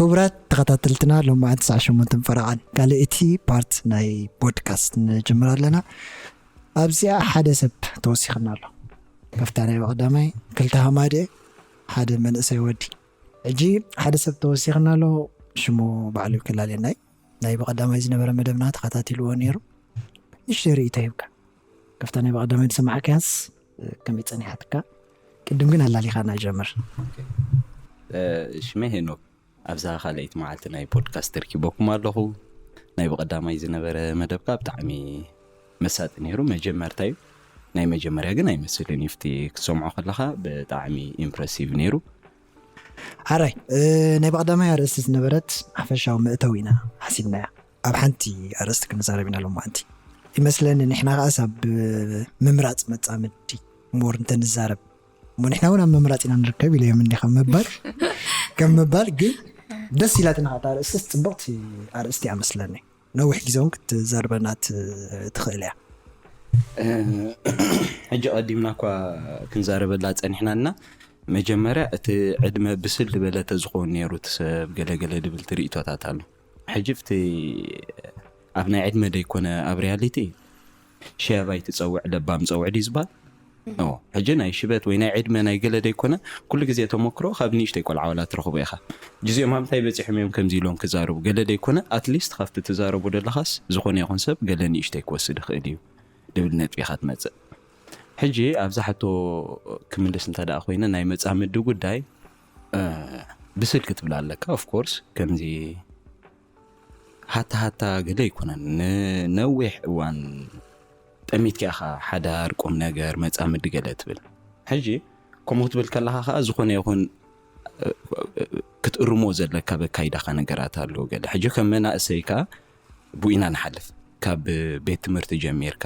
ክቡራት ተኸታተልትና፣ ሎማዓንቲ ሰዓት ሸሞንተ ፈረቓን ካልእ እቲ ፓርት ናይ ፖድካስት ንጅምር ኣለና። ኣብዚኣ ሓደ ሰብ ተወሲኽና ኣሎ። ካብታ ናይ ብቐዳማይ ክልተ ሃማደ፣ ሓደ መንእሰይ ወዲ። ሕጂ ሓደ ሰብ ተወሲኽና ኣሎ። ሽሙ ባዕሉ ክላለየና እዩ። ናይ ብቐዳማይ ዝነበረ መደብና ተኸታቲልዎ ነይሩ። ንእሽተይ ርእይቶ ሂብካ፣ ካብታ ናይ ብቐዳማይ ዝሰማዕካያስ ከመይ ጸኒሓትካ? ቅድም ግን ኣላሊኻና ጀምር። ሽመይ ሄኖክ፣ ኣብዛ ካልኣይቲ መዓልቲ ናይ ፖድካስት ተርኪበኩም ኣለኹ። ናይ ብቐዳማይ ዝነበረ መደብካ ብጣዕሚ መሳጢ ነይሩ። መጀመርታ እዩ፣ ናይ መጀመርያ ግን ኣይመስልን እዩ። ፍቲ ክትሰምዖ ከለኻ ብጣዕሚ ኢምፕረሲቭ ነይሩ። ሓራይ፣ እ፣ ናይ ብቐዳማይ ኣርእስቲ ዝነበረት ሓፈሻዊ መእተዊ ኢና ሓሲብናያ። ኣብ ሓንቲ ኣርእስቲ ክንዛረብ ኢና ሎማዓንቲ። ይመስለኒ ንሕና ከኣስ ኣብ ምምራፅ መፃምዲ ሞር እንተንዛረብ እሞ፣ ንሕና እውን ኣብ ምምራፅ ኢና ንርከብ ኢለ እዮም እንዲ ከም ምባል ከም ምባል ግን ደስ ኢላትና። ኣርእስቲ ጽብቕቲ ኣርእስቲ እያ መስለኒ። ነዊሕ ግዜ እውን ክትዛርበና ት- ትኽእል እያ። ሕጂ ቀዲምና እኳ ክንዛረበላ ጸኒሕና እና፣ መጀመርያ እቲ ዕድመ ብስል ዝበለ ተዝኸውን ነይሩ እቲ ሰብ ገለገለ ድብል ትርኢቶታት ኣሎ። ሕጂ ብቲ ኣብ ናይ ዕድመ ደይኮነ ኣብ ሪያሊቲ ሸያባይ ትጸውዕ ለባም ጸውዕ ድዩ ዝበሃል? ሕጂ ናይ ሽበት ወይ ናይ ዕድመ ናይ ገለ ደይኮነ፣ ኩሉ ግዜ ተመክሮ ካብ ንእሽተይ ቆልዓ ዋላ ትረኽቦ ኢኻ። ጅዚኦም ኣብ እንታይ በፂሖም እዮም ከምዚ ኢሎም ክዛረቡ ገለ ደይኮነ፣ ኣትሊስት ካብቲ ትዛረቡ ዘለኻስ ዝኾነ ይኹን ሰብ ገለ ንእሽተይ ክወስድ ይኽእል እዩ ድብል ነጥቢ ኢኻ ትመፅእ። ሕጂ ኣብዛ ሕቶ ክምልስ እንተ ደኣ ኮይነ፣ ናይ መፃምዲ ጉዳይ ብስል ክትብል ኣለካ። ኦፍኮርስ ከምዚ ሃታ ሃታ ገለ ኣይኮነን። ንነዊሕ እዋን ጠሚትካ ኢኻ ሓዳር፣ ቁም ነገር፣ መፃምዲ ገለ ትብል። ሕጂ ከምኡ ክትብል ከለኻ ከዓ ዝኾነ ይኹን ክትእርሞ ዘለካ በካይዳኻ ነገራት ኣለዉ ገለ። ሕጂ ከም መናእሰይ ከዓ ብኡ ኢና ንሓልፍ። ካብ ቤት ትምህርቲ ጀሚርካ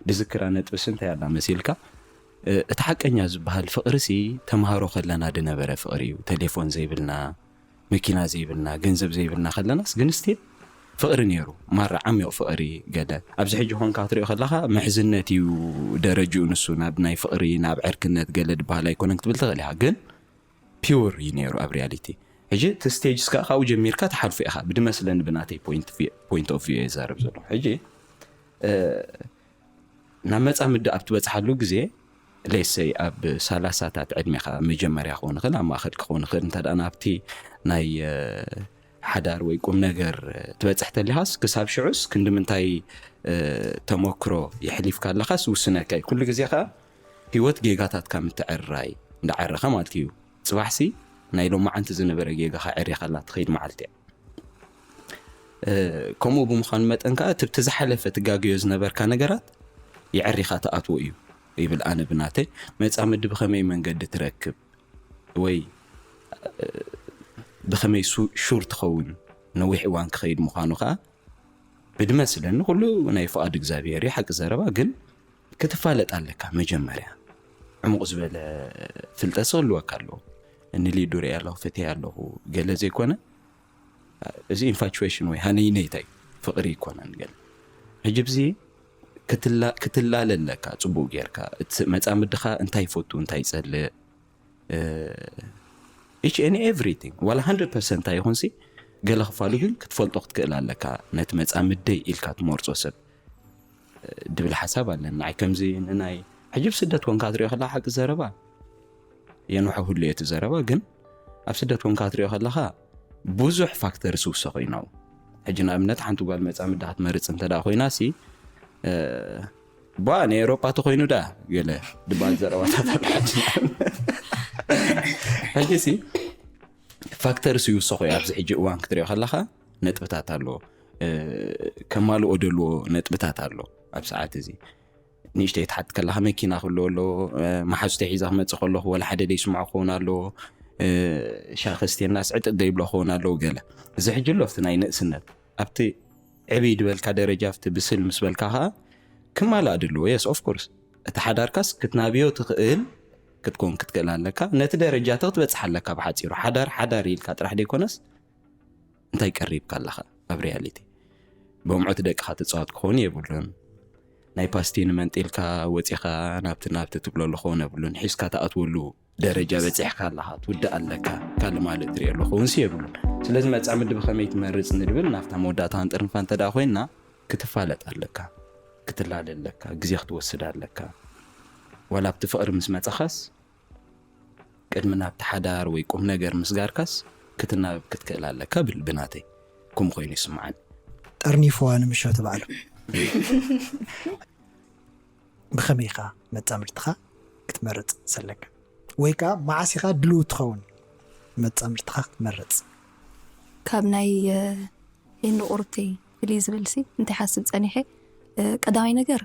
ድዝክራ ነጥብስ እንታይ ኣላ መሲልካ፣ እቲ ሓቀኛ ዝበሃል ፍቕሪሲ ተምሃሮ ከለና ድነበረ ፍቕሪ እዩ። ቴሌፎን ዘይብልና፣ መኪና ዘይብልና፣ ገንዘብ ዘይብልና ከለናስ ግን ስቲል ፍቕሪ ነይሩ። ማራ ዓሚቕ ፍቕሪ ገለ። ኣብዚ ሕጂ ኮንካ ክትሪኦ ከለኻ ምሕዝነት እዩ ደረጅኡ ንሱ። ናብ ናይ ፍቕሪ፣ ናብ ዕርክነት ገለ ድበሃል ኣይኮነን ክትብል ትኽእል ኢኻ። ግን ፒውር እዩ ነይሩ ኣብ ሪያሊቲ። ሕጂ እቲ ስቴጅ እስካ ካብኡ ጀሚርካ ትሓልፎ ኢኻ። ብድመስለኒ ብናተይ ፖይንት ኦፍ ቪው እየ ዛረብ ዘለኹ። ሕጂ ናብ መፃምዲ ኣብ ትበፅሓሉ ግዜ ሌሰይ ኣብ ሰላሳታት ዕድሜኻ መጀመርያ ክኸውን ይኽእል፣ ኣብ ማእኸል ክኸውን ይኽእል። እንተ ደኣ ናብቲ ናይ ሓዳር ወይ ቁም ነገር ትበፅሕ ተሊኻስ ክሳብ ሽዑስ ክንዲ ምንታይ ተመክሮ የሕሊፍካ ኣለኻስ ውስነካ እዩ። ኩሉ ግዜ ከዓ ህይወት ጌጋታት ካብ ምትዕርራይ እንዳዓረኻ ማለት እዩ። ፅባሕሲ ናይ ሎማዓንቲ ዝነበረ ጌጋኻ ዕሪኻላ ትኸይድ መዓልቲ እያ። ከምኡ ብምዃኑ መጠን ከዓ እቲ ዝሓለፈ ትጋገዮ ዝነበርካ ነገራት የዕሪኻ ትኣትዎ እዩ ይብል። ኣነ ብናተይ መፃምዲ ብኸመይ መንገዲ ትረክብ ወይ ብኸመይ ሹር ትኸውን ነዊሕ እዋን ክኸይድ ምዃኑ ከዓ ብድመስለኒ ኩሉ ናይ ፍቓድ እግዚኣብሔር እዩ። ሓቂ ዘረባ ግን ክትፋለጥ ኣለካ መጀመርያ። ዕሙቕ ዝበለ ፍልጠት ዝህልወካ ኣለዎ። ንሊዱ ሪኣ ኣለኹ፣ ፈትያ ኣለኹ ገለ ዘይኮነ፣ እዚ ኢንፋቹዌሽን ወይ ሃነይነይታ እዩ፣ ፍቕሪ ይኮነን ገለ። ሕጂ ብዚ ክትላ- ክትላለ ኣለካ ጽቡቕ ጌርካ። እቲ መጻምድኻ እንታይ ይፈቱ፣ እንታይ ይጸልእ፣ each and everything ዋላ hundred percent ኣይኹንሲ፣ ገለ ክፋሉ ግን ክትፈልጦ ክትክእል ኣለካ። ነቲ መጻምደይ ኢልካ ትመርጾ ሰብ ድብል ሓሳብ ኣለኒ። ንዓይ ከምዚ ንናይ ሕጂ ብስደት ኮንካ ትሪኦ ከለካ ሓቂ ዘረባ የንውሐ ህሉ እቲ ዘረባ ግን ኣብ ስደት ኮንካ ትሪኦ ከለካ ብዙሕ ፋክተርስ ይውሰኹ ኢና። ሕጂ ንኣብነት ሓንቲ ጓል መጻምዳ ክትመርጽ እንተ ደኣ ኮይና ሲ ባ ናይ ኤውሮጳ ተኮይኑ ዳ ገለ ድባል ዘረባታት ኣሎ። ሕጂ ሕጂ ሲ ፋክተርስ ይውሰኹ እዩ። ኣብዚ ሕጂ እዋን ክትሪኦ ከለካ ነጥብታት ኣሎ፣ ከማልኦ ደልዎ ነጥብታት ኣሎ። ኣብ ሰዓት እዚ ንእሽተይ ትሓት ከለካ መኪና ክህልዎ ኣለዎ፣ መሓዙተይ ሒዛ ክመፅእ ከለኹ ወላ ሓደ ደይስምዖ ክኸውን ኣለዎ፣ ሻሂ ከስትየናስ ዕጥጥ ደይብሎ ክኸውን ኣለዎ ገለ። እዚ ሕጂ ኣሎ ኣብቲ ናይ ንእስነት፣ ኣብቲ ዕብይ ዝበልካ ደረጃ፣ ኣብቲ ብስል ምስ በልካ ከዓ ክማላእ ድልዎ። የስ ኦፍ ኮርስ እቲ ሓዳርካስ ክትናብዮ ትኽእል ክትኮን ክትክእል ኣለካ። ነቲ ደረጃ ተ ክትበፅሕ ኣለካ። ብሓፂሩ ሓዳር ሓዳር ኢልካ ጥራሕ ደይኮነስ እንታይ ቀሪብካ ኣለኻ ኣብ ሪያሊቲ? ብእምዖት ደቅኻ ትፃወት ክኾኑ የብሉን። ናይ ፓስቲ ንመንጢልካ ወፂኻ ናብቲ ናብቲ ትብለሉ ክኾን የብሉን። ሒዝካ ትኣትወሉ ደረጃ በፂሕካ ኣለኻ፣ ትውዳእ ኣለካ። ካልእ ማለት ትሪኦ ኣሎ ክኾንሲ የብሉን። ስለዚ መጻምዲ ብኸመይ ትመርጽ ንድብል ናብታ መወዳእታ ክንጥርንፋ እንተ ደኣ ኮይንና፣ ክትፋለጥ ኣለካ፣ ክትላለ ኣለካ፣ ግዜ ክትወስድ ኣለካ። ዋላ ኣብቲ ፍቕሪ ምስ መጻኻስ፣ ቅድሚ ናብቲ ሓዳር ወይ ቁም ነገር ምስጋርካስ ክትናበብ ክትክእል ኣለካ ብል ብናተይ። ከምኡ ኮይኑ ይስምዓኒ። ጠርኒፍዋ ንምሸቱ ባዕሉ። ብኸመይ ኢኻ መጻምድትኻ ክትመርጽ ዘለካ? ወይ ከዓ መዓስ ኢኻ ድልው ትኸውን መጻምድትኻ ክትመርጽ? ካብ ናይ ሄኒ ቁርብተይ ፍልይ ዝብል ሲ እንታይ ሓስብ ጸኒሐ፣ ቀዳማይ ነገር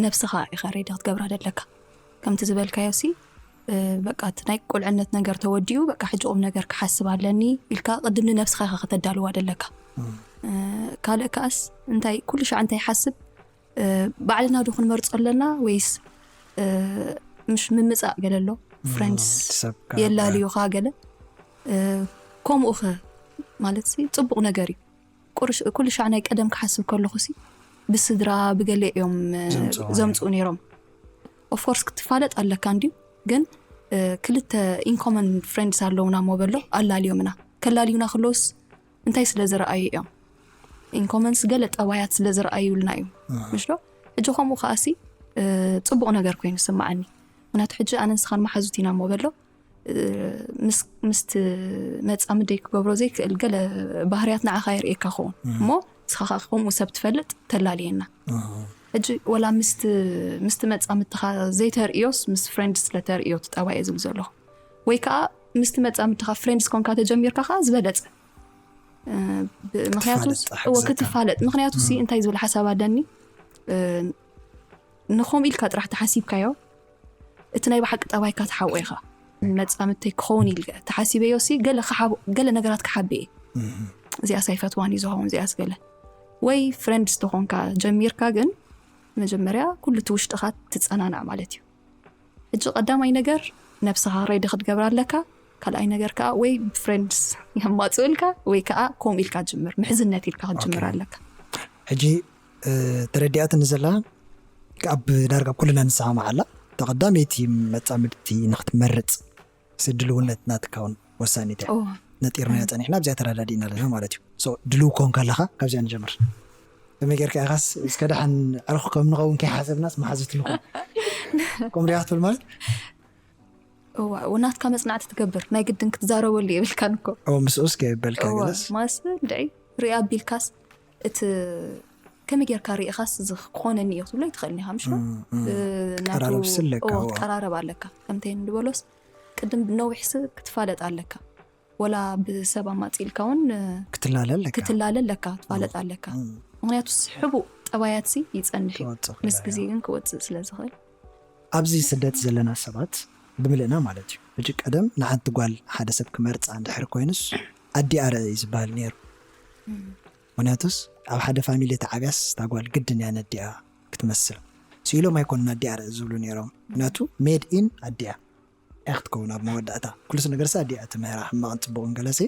ነብስኻ ኢኻ ሬዲ ክትገብራ ደለካ። ከምቲ ዝበልካዮ ሲ በቃ እቲ ናይ ቁልዕነት ነገር ተወዲኡ፣ በቃ ሕጂ ቁም ነገር ክሓስብ ኣለኒ ኢልካ ቅድም ንነብስኻ ኢኻ ከተዳልዋ ደለካ። ካልእ ከኣስ እንታይ ኩሉ ሻዕ እንታይ ሓስብ፣ ባዕልና ዶ ክንመርጾ ኣለና ወይስ ምሽ ምምጻእ ገለ ኣሎ፣ ፍሬንድስ የላልዩኻ ገለ፣ ከምኡ ኸ ማለት ሲ ጽቡቕ ነገር እዩ። ኩሉ ሻዕ ናይ ቀደም ክሓስብ ከለኹ ሲ ብስድራ ብገለ እዮም ዘምፅኡ ነይሮም። ኦፍኮርስ ክትፋለጥ ኣለካ እንዲዩ፣ ግን ክልተ ኢንኮመን ፍሬንድስ ኣለውና ሞ በሎ ኣላልዮምና። ከላልዩና ክለውስ እንታይ ስለ ዝረኣዩ እዮም? ኢንኮመንስ ገለ ጠባያት ስለ ዝረኣዩልና እዩ፣ ምሽ ዶ? ሕጂ ከምኡ ከኣሲ ጽቡቕ ነገር ኮይኑ ስምዓኒ። ምክንያቱ ሕጂ ኣነ ንስኻን መሓዙት ኢና ሞ በሎ፣ ምስቲ መጻምደይ ክገብሮ ዘይክእል ገለ ባህርያት ንዓኻ የርእየካ ኸውን እሞ፣ ንስኻ ከምኡ ሰብ ትፈልጥ ተላልየና። ሕጂ ወላ ምስቲ መጻምድትኻ ዘይተርእዮስ ምስ ፍሬንድ ስለተርእዮ ትጠባየ ዝብል ዘለኹ፣ ወይ ከዓ ምስቲ መጻምድትኻ ፍሬንድስ ኮንካ ተጀሚርካ ከዓ ዝበለጸ። ምክንያቱ ክትፋለጥ ምክንያቱ ሲ እንታይ ዝብል ሓሳብ ኣለኒ፣ ንኸምኡ ኢልካ ጥራሕ ተሓሲብካዮ እቲ ናይ ብሓቂ ጠባይካ ትሓቦ ኢኻ። መጻምድተይ ክኸውን ኢል ተሓሲበዮ ሲ ገለ ነገራት ክሓብእ እየ። እዚኣስ ኣይፈትዋን እዩ ዝኸውን እዚኣስ ገለ። ወይ ፍሬንድስ ተኾንካ ጀሚርካ ግን መጀመርያ ኩሉ እቲ ውሽጥኻ ትጸናናዕ ማለት እዩ። ሕጂ ቀዳማይ ነገር ነብስኻ ሬዲ ክትገብር ኣለካ። ካልኣይ ነገር ከዓ ወይ ፍሬንድስ የማፅኡልካ ወይ ከዓ ከምኡ ኢልካ ጅምር፣ ምሕዝነት ኢልካ ክትጅምር ኣለካ። ሕጂ ተረዲኣትኒ ዘላ ኣብ ዳርጋ ኩልና ንሰማማዓላ ተቐዳመይቲ መጻምድቲ ንክትመርጽ ስድልውነት ናትካ እውን ወሳኒት እያ። ነጢርናዮ ጸኒሕና ኣብዚኣ ተረዳዲእና ኣለና ማለት እዩ። ድልው ኮንካ ኣለኻ ካብዚኣ ንጀምር። ከመይ ጌርካ ኢኻስ እስከ ደሓን ዕርኽ ከም ንኸውን ከይሓሰብናስ መሓዙት ንኹን። ከምኡ ዲኻ ክትብል ማለት እዋ ናትካ መጽናዕቲ ትገብር ናይ ግድን ክትዛረበሉ የብልካን እኮ። ምስኡስ ከየበልካ ገለስ ማስ ድዒ ሪኣ ኣቢልካስ እቲ ከመይ ጌርካ ርኢኻስ እዚ ክኾነኒ እዮ ክትብሎ ይትኽእልኒ ኢኻ ምሽ ቀራረብ ስለካ ትቀራረብ ኣለካ። ከምተይ ንድበሎስ ቅድም ነዊሕሲ ክትፋለጥ ኣለካ። ወላ ብሰብ ኣማጺልካ እውን ክትላለ ኣለካ ክትላለ ኣለካ ትፋለጥ ኣለካ። ምክንያቱ ሕቡእ ጠባያትሲ ይጸንሕ እዩ፣ ምስ ግዜ ግን ክወፅእ ስለ ዝኽእል። ኣብዚ ስደት ዘለና ሰባት ብምልእና ማለት እዩ። ሕጂ ቀደም ንሓንቲ ጓል ሓደ ሰብ ክመርፃ እንድሕር ኮይኑስ ኣዲኣ ርእ እዩ ዝበሃል ነይሩ። ምክንያቱስ ኣብ ሓደ ፋሚሊ ተዓብያስ እታ ጓል ግድን እያ ነዲኣ ክትመስል። ስኢሎም ኣይኮኑን ኣዲኣ ርእ ዝብሉ ነይሮም። ምክንያቱ ሜድ ኢን ኣዲኣ እያ ክትከውን ኣብ መወዳእታ። ኩሉስ ነገርስ ኣዲኣ ትምህራ፣ ሕማቕን ፅቡቕን ገለሲ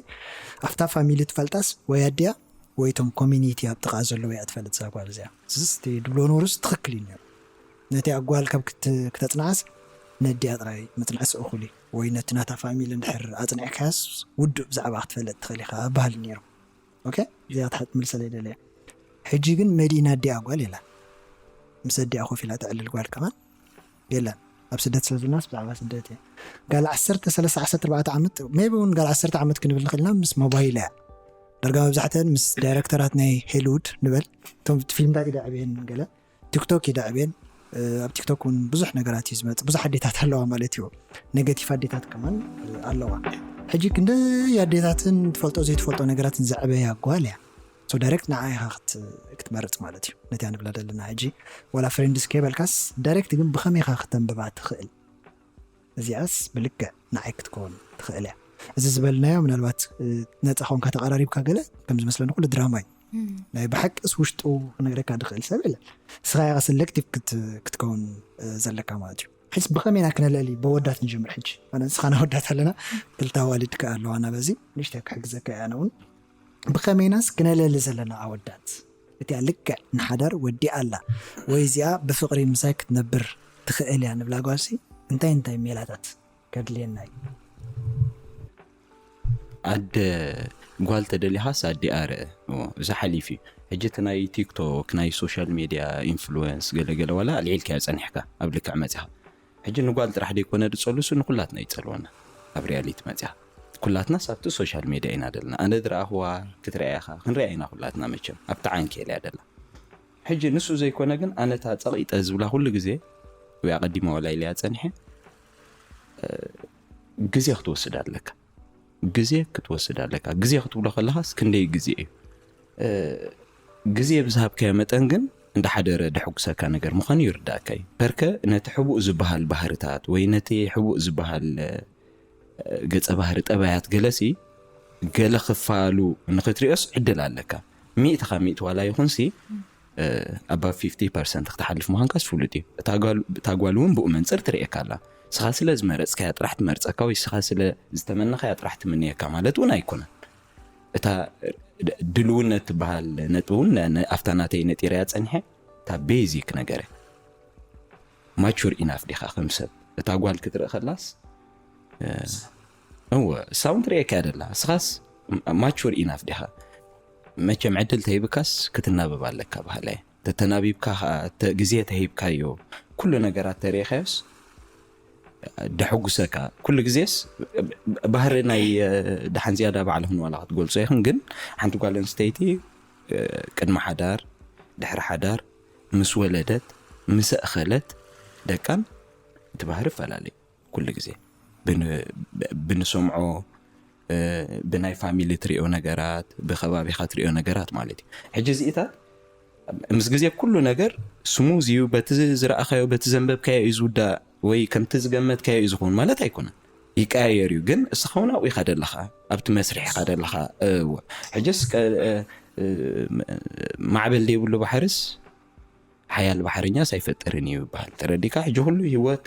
ኣብታ ፋሚሊ ትፈልጣስ ወይ ኣዲኣ ወይ እቶም ኮሚኒቲ ኣብ ጥቓ ዘለዉ እያ ትፈልጥ እዛ ጓል እዚኣ። ስስ እቲ ድብሎ ኖሩስ ትኽክል እዩ ነይሩ። ነቲ ኣጓል ካብ ክት- ክተፅንዓስ ነዲኣ ጥራይ ምፅናዕስ እኹል እዩ። ወይ ነቲ ናታ ፋሚሊ እንድሕር ኣፅኒዕካያስ ውዱእ ብዛዕባ ክትፈልጥ ትኽእል ኢኻ እበሃል ነይሩ። ኦኬ እዚኣ ትሓት ምልሰለ ይደለያ። ሕጂ ግን መዲና ኣዲኣ ጓል የላን። ምስ ኣዲኣ ኮፍ ኢላ ተዕልል ጓል ከማን የላን። ኣብ ስደት ስለ ዘለናስ ብዛዕባ ስደት እየ። ጋል ዓሰርተ ሰለስተ ዓሰርተ ኣርባዕተ ዓመት ሜቢ እውን ጋል ዓሰርተ ዓመት ክንብል ንኽእል ኢና ምስ ሞባይል እያ ዳርጋ መብዛሕተን ምስ ዳይረክተራት ናይ ሄሊውድ ንበል እቶም ፊልምታት ይደዕብየን ገለ ቲክቶክ ይደዕብየን ኣብ ቲክቶክ እውን ብዙሕ ነገራት እዩ ዝመፅእ ብዙሕ ኣዴታት ኣለዋ ማለት እዩ ኔጌቲቭ ኣዴታት ከማን ኣለዋ ሕጂ ክንደይ ኣዴታትን ትፈልጦ ዘይትፈልጦ ነገራትን ዘዕበያ ጓል እያ ሶ ዳይሬክት ንዓ ኢኻ ክትመርፅ ማለት እዩ ነቲያ ንብላ ዘለና ሕጂ ዋላ ፍሬንድስ ከይበልካስ ዳይሬክት ግን ብኸመይ ኢኻ ክተንብባ ትኽእል እዚኣስ ብልክዕ ንዓይ ክትከውን ትኽእል እያ እዚ ዝበልናዮ ምናልባት ነፃ ኮንካ ተቐራሪብካ ገለ ከም ዝመስለኒ ኩሉ ድራማ እዩ ናይ ብሓቅስ ውሽጡ ክነግረካ ድኽእል ሰብ የለን ስኻ ኢኻ ሰለክቲቭ ክትከውን ዘለካ ማለት እዩ ሕስ ብኸመይ ኢና ክነለሊ በወዳት ንጀምር ሕጂ ኣነ ንስኻና ወዳት ኣለና ክልተ ኣዋልድ ከ ኣለዋና በዚ ንሽተ ክሕግዘካ እያ እውን ብኸመይናስ ክነለሊ ዘለና ኣወዳት እቲኣ ልክዕ ንሓዳር ወዲኣ ኣላ ወይ እዚኣ ብፍቕሪ ምሳይ ክትነብር ትኽእል እያ ንብላ ጓልሲ እንታይ እንታይ ሜላታት ከድልየና እዩ ኣደ ጓል ተደሊኻስ ኣዲኣ ርእ። እዛ ሓሊፍ እዩ። ሕጂ እቲ ናይ ቲክቶክ ናይ ሶሻል ሜድያ ኢንፍሉወንስ ገለገለ ዋላ ኣልዒልካዮ ጸኒሕካ ኣብ ልክዕ መጺኻ። ሕጂ ንጓል ጥራሕ ደይኮነ ዝጸልሱ ንኩላትና ይጸልወና። ኣብ ሪያሊቲ መጺኻ ኩላትና ሳብቲ ሶሻል ሜድያ ኢና ደለና። ኣነ ዝረኣኽዋ ክትረኣያ ኢኻ፣ ክንሪኣ ኢና ኩላትና መቸም። ኣብቲ ዓንኬል እያ ደላ። ሕጂ ንሱ ዘይኮነ ግን ኣነታ ጸቒጠ ዝብላ ኩሉ ግዜ ወይ ኣቐዲመ ዋላ ኢለያ ጸኒሐ ግዜ ክትወስድ ኣለካ። ግዜ ክትወስድ ኣለካ። ግዜ ክትብሎ ከለኻስ ክንደይ ግዜ እዩ? ግዜ ብዝሃብካዮ መጠን ግን እንዳሓደረ ደሕጉሰካ ነገር ምዃኑ ይርዳእካ እዩ። በርከ ነቲ ሕቡእ ዝበሃል ባህርታት ወይ ነቲ ሕቡእ ዝበሃል ገጸ ባህሪ ጠባያት ገለሲ ገለ ክፋሉ ንክትሪኦስ ዕድል ኣለካ። ሚእቲ ካብ ሚእቲ ዋላ ይኹንሲ ኣባብ ፊፍቲ ፐርሰንት ክትሓልፍ ምዃንካስ ፍሉጥ እዩ። እታ ጓል እውን ብኡ መንፅር ትርእየካ ኣላ። ስኻ ስለ ዝመረፅካያ ጥራሕ ትመርፀካ ወይ ስኻ ስለ ዝተመነኻያ ጥራሕ ትምንየካ ማለት እውን ኣይኮነን። እታ ድልውነት ትበሃል ነጥቢ እውን ኣብታ ናተይ ነጢረያ ፀኒሐ እታ ቤዚክ ነገር ማቹር ኢናፍ ዲኻ ከም ሰብ እታ ጓል ክትርኢ ከላስ እወ ሳውን ትርእየካ ደላ እስኻስ ማቹር ኢናፍ ዲኻ? መቸም ዕድል ተሂብካስ ክትናበብ ኣለካ ባህላይ። ተተናቢብካ ግዜ ተሂብካዮ ኩሉ ነገራት ተሪእካዮስ ደሐጉሰካ። ኩሉ ግዜስ ባህሪ ናይ ደሓን ዝያዳ ባዕልኽን ዋላ ክትገልጾ ይኽን ግን ሓንቲ ጓል ኣንስተይቲ ቅድሚ ሓዳር ድሕሪ ሓዳር ምስ ወለደት ምስ ኣኸለት ደቃን እቲ ባህሪ ይፈላለዩ። ኩሉ ግዜ ብንሰምዖ ብናይ ፋሚሊ ትሪኦ ነገራት ብከባቢካ ትሪኦ ነገራት ማለት እዩ። ሕጂ እዚኢታት ምስ ግዜ ኩሉ ነገር ስሙዝ እዩ። በቲ ዝረኣካዮ በቲ ዘንበብካዮ እዩ ዝውዳእ ወይ ከምቲ ዝገመትካዮ እዩ ዝኸውን ማለት ኣይኮነን። ይቀያየር እዩ ግን እስኻ እውን ኣብኡ ኢኻ ደለኻ ኣብቲ መስርሕ ኢኻ ደለኻ። ሕጅስ ማዕበል ዘይብሉ ባሕርስ ሓያል ባሕርኛስ ኣይፈጥርን እዩ ይበሃል። ተረዲካ ሕጂ ኩሉ ህይወት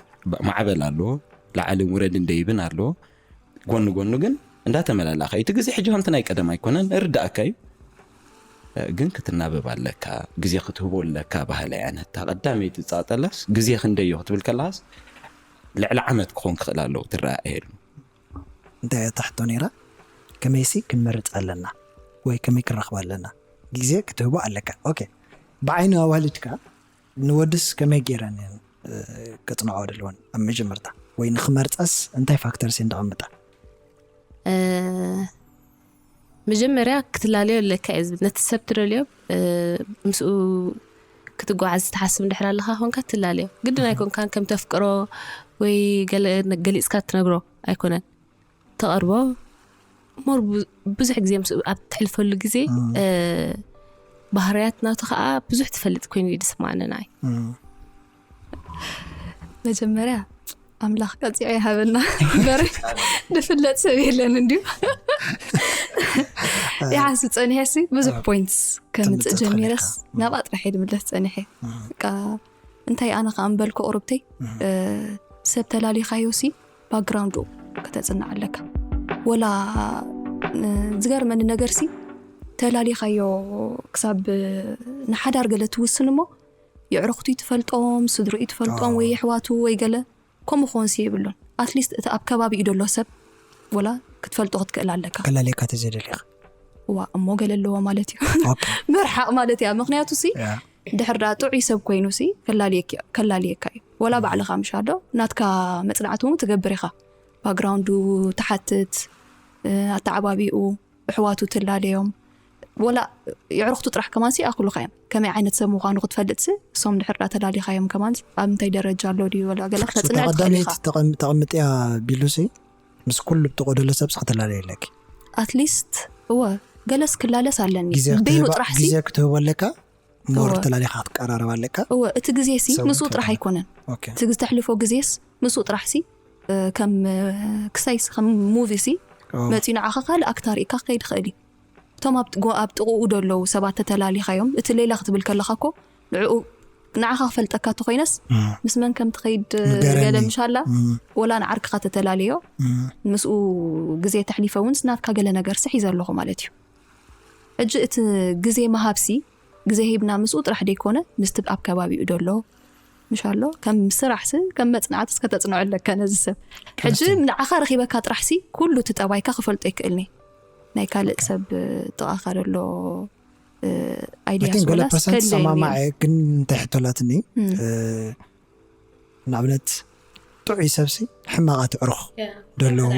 ማዕበል ኣለዎ፣ ላዕልን ውረድን ደይብን ኣለዎ። ጎኒ ጎኑ ግን እንዳተመላላኸ እቲ ግዜ ሕጂ ከምቲ ናይ ቀደም ኣይኮነን፣ እርዳእካ እዩ። ግን ክትናበብ ኣለካ፣ ግዜ ክትህቦ ኣለካ ባህሊ እያ ነታ ቀዳመይቲ ትጻጠላስ ግዜ ክንደዮ ክትብል ከለኻስ ልዕሊ ዓመት ክኾን ክኽእል ኣለዎ ትረኣ እሄሉ። እንታይ እያ ትሕቶ ነይራ? ከመይሲ ክንመርፅ ኣለና ወይ ከመይ ክንረኽብ ኣለና ግዜ ክትህቦ ኣለካ። ኦኬ፣ ብዓይኒ ኣዋልድካ ንወድስ ከመይ ገይረን እየን ክፅንዖ ደልወን ኣብ መጀመርታ ወይ ንክመርፀስ እንታይ ፋክተርስ እየን ደቐምጣ? መጀመርያ ክትላለዮ ኣለካ እየ ዝብል ነቲ ሰብ ትደልዮ ምስኡ ክትጓዓዝ ትሓስብ እንድሕር ኣለካ ኮንካ ትላለዮ ግድን ኣይኮንካን ከም ተፍቅሮ ወይ ገለ ገሊፅካ ትነግሮ ኣይኮነን ተቐርቦ ሞር ብዙሕ ግዜ ምስኡ ኣብ ትሕልፈሉ ግዜ ባህርያት ናቱ ከዓ ብዙሕ ትፈልጥ ኮይኑ እዩ ዝስማዓኒ ንዓይ መጀመርያ ኣምላኽ ቀፂዖ ይሃበና እምበር ዝፍለጥ ሰብ የለን እንድዩ ይሓስብ ፀኒሐ ሲ ብዙሕ ፖይንትስ ከምፅእ ጀሚረስ ናብኣ ጥራሕ እየ ዝምለስ ፀኒሐ በቃ እንታይ ኣነ ከዓ ምበልኩ ቁርብተይ ሰብ ተላሊኻዮ ሲ ባክግራውንዱ ከተፅንዕ ኣለካ ወላ ዝገርመኒ ነገር ሲ ተላሊኻዮ ክሳብ ንሓዳር ገለ ትውስን እሞ የዕርኽቱ ትፈልጦም ስድርኡ ትፈልጦም ወይ የሕዋቱ ወይ ገለ ከምኡ ክኾንሲ የብሉን ኣትሊስት እቲ ኣብ ከባቢኡ ዘሎ ሰብ ወላ ክትፈልጦ ክትክእል ኣለካ ከላሌካ ተዘደሊኻ ዋ እሞ ገለ ኣለዎ ማለት እዩ ምርሓቕ ማለት እያ ምክንያቱ ሲ ድሕር ዳ ጥዑይ ሰብ ኮይኑ ሲ ከላልየካ እዩ ወላ ባዕልኻ ምሻ ዶ ናትካ መፅናዕቲ እውን ትገብር ኢኻ ባክግራውንዱ ትሓትት ኣተዓባቢኡ ኣሕዋቱ ትላለዮም ወላ የዕርኽቱ ጥራሕ ከማን ሲ ኣክሉካ እዮም ከመይ ዓይነት ሰብ ምዃኑ ክትፈልጥ ሲ እሶም ድሕር ዳ ተላሊኻዮም ከማን ኣብ ምንታይ ደረጃ ኣሎ ድዩ ወላ ገለ ክትፅንዕ ትኽእል ኢኻ ተቐምጥያ ቢሉ ሲ ምስ ኩሉ ብጥቆ ደሎ ሰብ ሲ ክትላለየ ኣለኪ ኣትሊስት እወ ገለስ ክላለስ ኣለኒ በይኑ ጥራሕ ሲ ግዜ ክትህቦ ኣለካ ሞር ተላሊኻ ክትቀራረብ ኣለካ እወ እቲ ግዜ ሲ ምስኡ ጥራሕ ኣይኮነን እቲ ዝተሕልፎ ግዜስ ምስኡ ጥራሕ ሲ ከም ክሳይስ ከም ሙቪ ሲ መፂኡ ንዓኻ ካልእ ኣክታ ርኢካ ክኸይድ ይኽእል እዩ እቶም ኣብ ጥቕኡ ደለዉ ሰባት ተተላሊኻዮም እቲ ሌላ ክትብል ከለኻ ኮ ንዕኡ ንዓኻ ክፈልጠካ ተኮይነስ ምስ መን ከም ትኸይድ ገለ ምሻላ ወላ ንዓርክኻ ተተላለዮ ምስኡ ግዜ ተሕሊፈ እውን ስናትካ ገለ ነገር ስሕ ይዘ ኣለኹ ማለት እዩ ሕጂ እቲ ግዜ መሃብሲ ግዜ ሂብና ምስኡ ጥራሕ ደይኮነ ምስቲ ኣብ ከባቢኡ ደሎ ምሻሎ ከም ስራሕሲ ከም መፅናዕትስ ከተፅንዖ ኣለካ ነዚ ሰብ ሕጂ ንዓኻ ረኺበካ ጥራሕሲ ኩሉ እቲ ጠባይካ ክፈልጦ ይክእልኒ ናይ ካልእ ሰብ ጥቓኻ ዘሎ ኣይድያ ገለ ሶላስ ፐርሰንት ከለኒ ሰማማዐ። ግን እንታይ ሕቶላትኒ ንኣብነት ጥዑይ ሰብሲ ሕማቓት ዕሩኽ ደለዎ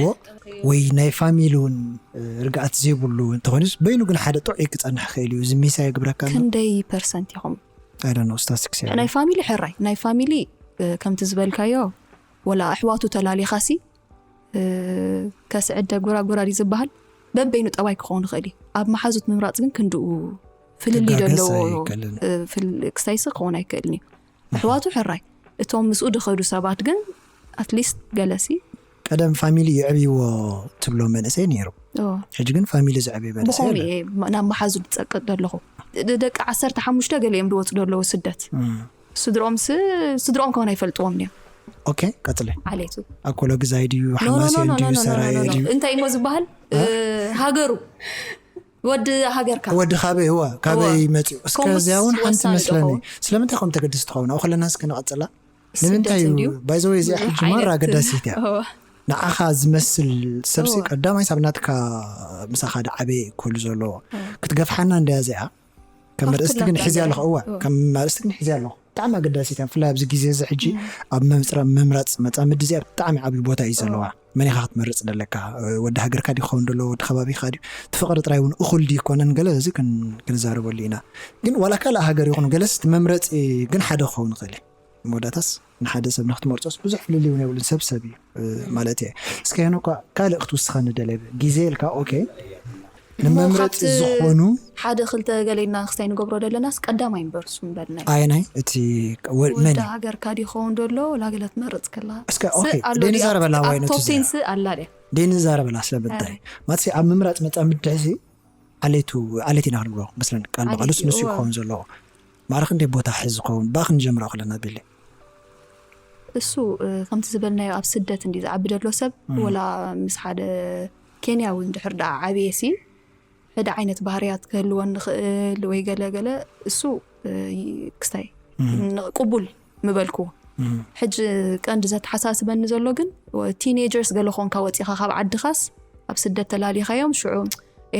ወይ ናይ ፋሚሊ እውን ርግኣት ዘይብሉ እንተኾይኑስ በይኑ ግን ሓደ ጥዑይ ክፀንሕ ክእል እዩ። እዚ ሚሳ የግብረካ ኣሎ። ክንደይ ፐርሰንት ኢኹም ኣይደኖ ስታስቲክስ ናይ ፋሚሊ ሕራይ ናይ ፋሚሊ እ፣ ከምቲ ዝበልካዮ ወላ ኣሕዋቱ ተላሊኻሲ እ፣ ከስዕደ ጎራጎራ ድዩ ዝበሃል በበይኑ ጠባይ ክኸውን ይኽእል እዩ። ኣብ መሓዙት ምምራፅ ግን ክንድኡ ፍልልይ ክጋገስ ዘለዎ ኣይከልን። እ፣ ፍል- ክሳይሲ ክኸውን ኣይክእልን እዩ። ኣሕዋቱ ሕራይ እቶም ምስኡ ድኸዱ ሰባት ግን ኣትሊስት ገለሲ ቀደም ፋሚሊ ይዕብይዎ ትብሎ መንእሰይ ነይሩ። ኦ፣ ሕጂ ግን ፋሚሊ ዝዕብይ መንእሰይ ብኸምኡ የለን። እየ ማ- ናብ መሓዙት ዝፀቅጥ ዘለኹ ደ- ደቂ ዓሰርተ ሓሙሽተ ገለ እዮም ዝወፁ ዘለዉ ስደት እም። ስድሮም ስ- ስድሮም ከውን ኣይፈልጥዎም እዮም ኦኬ ቀፅለ። ዓሌቱ ኣኮሎ ግዛይ ድዩ ሓማስዮን ድዩ ሰራየ ድዩ? እንታይ እሞ ዝበሃል እ፣ ሃገሩ ወዲ ሃገርካ ወዲ ካበይ እዋ ካበይ እዋ። መፅኡ እስከ ከምኡስ እዚኣ እውን ሓንቲ ወሳኒ መስለኒ። ዶኸውን? ስለምንታይ ከም ተገድስ ትኸውን ኣብኡ ከለና እስከ ንቐፅላ። ስደት ንምንታይ እዩ እንድዩ ባይዘወይ እዚኣ ብዙሕ ሕጂ ማራ ዓይነት- ኣገዳሲት እያ። እዋ። ንዓኻ ዝመስል ሰብሲ እዋ። ቀዳማይ ሳብ ናትካ ምሳኻ ዳዓበየ ክህሉ ዘለዎ ክትገፍሓና እንድያ እዚኣ ከም ርእስቲ ካፍትላ ግን ሒዝያ ኣለኹ እዋ እዋ። ከም ርእስቲ ግን ሒዝያ ኣለኹ። ብጣዕሚ ኣገዳሲት እያ ብፍላይ ኣብዚ ግዜ እዚ ሕጂ ኣብ መምፅራ ምምራፅ መፃምዲ እዚኣ ብጣዕሚ ዓብዪ ቦታ እዩ ዘለዋ። መን ኢኻ ክትመርፅ ዘለካ? ወዲ ሃገርካ ድዩ ክኸውን ደሎ ወዲ ከባቢኻ ድዩ? እቲ ፍቕሪ ጥራይ እውን እኹል ድዩ ይኮነን ገለ እዚ ክን- ክንዛረበሉ ኢና። ግን ዋላ ካልእ ሃገር ይኹን ገለስ እቲ መምረፂ ግን ሓደ ክኸውን ይኽእል እዩ። መወዳእታስ ንሓደ ሰብ ንክትመርፆስ ብዙሕ ፍልልይ እውን የብሉን። ሰብ ሰብ እዩ እ፣ ማለት እየ። እስከ ሄኖ እኳ ካልእ ክትውስኸኒ ደለ ግዜ ኢልካ ኦኬ ንመምረፂ ካብቲ ዝኾኑ ሓደ ክልተ ገሌና ክስታይ ንገብሮ ደለናስ ቀዳማይ እምበር ሱም በልናይ ኣየናይ እቲ ወ- መን ወዲ ሃገርካ ድዩ ክኸውን ደሎ ላገለ ትመርፅ ከላ እስከ ኦኬ ደይ ንዛረበላ ዋይነቱ ቶፕቴንስ ኣላ ድያ ደይ ንዛረበላ ስለምንታይ ማለትሲ ኣብ ምምራፅ መፃምድሕሲ ዓሌቱ ዓሌት ኢና ክንብሎ መስለን ቃል ብቃሉስ ዓሌት እዩ፣ ንሱ እዋ። ይኸውን ዘለዎ ማዕረ ክንደይ ቦታ ሕዚ ዝኸውን ባ ክንጀምራ ከለና ቢለ እሱ እ፣ ከምቲ ዝበልናዮ ኣብ ስደት እንዲ ዝዓቢ ደሎ ሰብ ወላ ምስ ሓደ ኬንያዊ እንድሕር ደኣ ዓብየ ሲ ሕደ ዓይነት ባህርያት ክህልወን ንኽእል ወይ ገለ ገለ እሱ እ፣ ይ- ክስታይ ን- ቅቡል ምበልኩዎ ሕጂ ቀንዲ ዘተሓሳስበኒ ዘሎ ግን ቲኔጀርስ ገለ ኮንካ ወፂኻ ካብ ዓድኻስ ኣብ ስደት ተላሊኻዮም ሽዑ